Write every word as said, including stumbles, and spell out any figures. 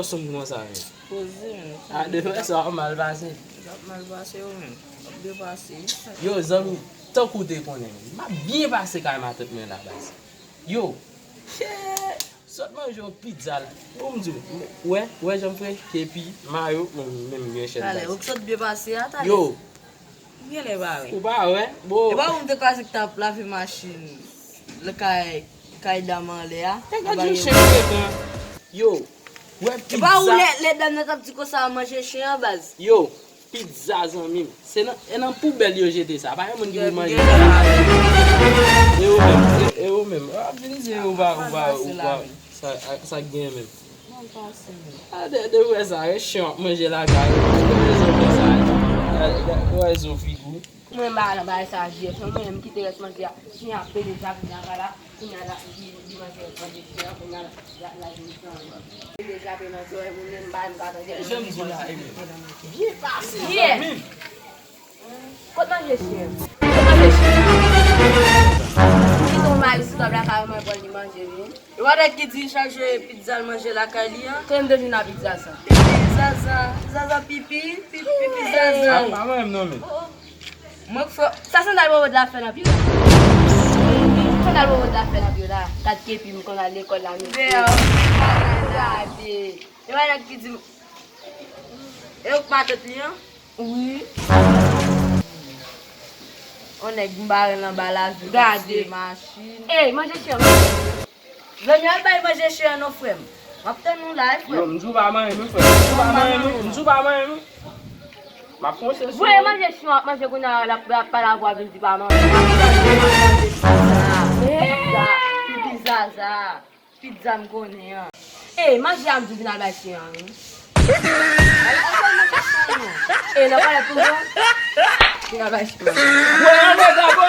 Sonm konsa menm. Poze menm. A de frè sa w mal pase. L ap mal pase yo menm. L ap byen pase. Yo, zanmi, tankou w te konnen menm. M ap byen pase kay matant mwen la baz. Yo, sot manje yon pizza la. Bon, m di w, wè, wè jan m fre, kepi, mayo, menm, menm gen chèn Talè, baz. Ou k sot byen pase a, talè. Yo, Genlè pa wè. Ou pa wè? Bon. E pa ou m te kwase k t ap lave machin. Lakay, kay dam anlè a. Nèg la di yon chen frekan. Yo, wè pizza. E pa ou lè, lè dam nan t ap di konsa manje chen an baz. Yo, pizza zanmi m. Se nan, e nan poubèl yo jete sa. Pa gen moun ki pou manje Gen sa. E ou menm, e, e ou menm. W ap vin di ou pa, ou pa, ou pa. Sa, sa k gen menm. Mal pase menm. A de, de wè sa, e chen w ap manje lakay ou. Ou bezwen fè sa. Wè zo figi w. Mwen m pa nan bagay sa J F non, mwen menm m kite rès manje a. Chen ap pede jape nan kay la, kounye a la, li, li manje rès manje chen an, kounye a la, la, la vin san. Pede jape nan zòrèy moun menm, m pa menm ka tande. Jan m di w la, e menm. Byen pase, Yeah. Zanmi m. Kot manje chen an? Kot manje chen an? Ki ton mari sou tab la, kay mwen pran li manje li. E pa nèg ki di chak jou e pizza l manje lakay li an? Kote m te jwenn a pizza sa? Pipi zaza, zaza pipi, pipi, pipi zaza. A, pa mwen menm non men. Oh, oh. Mwen k fè, sa sandal bobo la fè nan pye la. Sandal bobo la fè nan pye la. Gad kepi m konn al lekòl la, mesye. Gade. E pa nèg ki di m, e ou k matant li an? Wi. On nèg m bare l anba lavi. Gade. Machin. Ey, manje chen an. Zanmi al bay manje chen an non frè m. M ap tann ou la, wi frè. Yo, m di w pa manyen m, wi frè. M di w pa manyen m, wi. M di w pa manyen m, wi. M ap fonse sou Voye manje chen an, w ap manje kounye a, l ap, l ap pale avè w, vin di pa manje. M ap tann ou, m ap manje pizza. Pizza. Pipi zaza. Pizza m konnen an. Ey, manje a m di w vin al bay chen an, wi. Al, al bay manje chen an, non. Ey, nan palè tou, non. Vin al bay chen an. Mwen anmè dabò.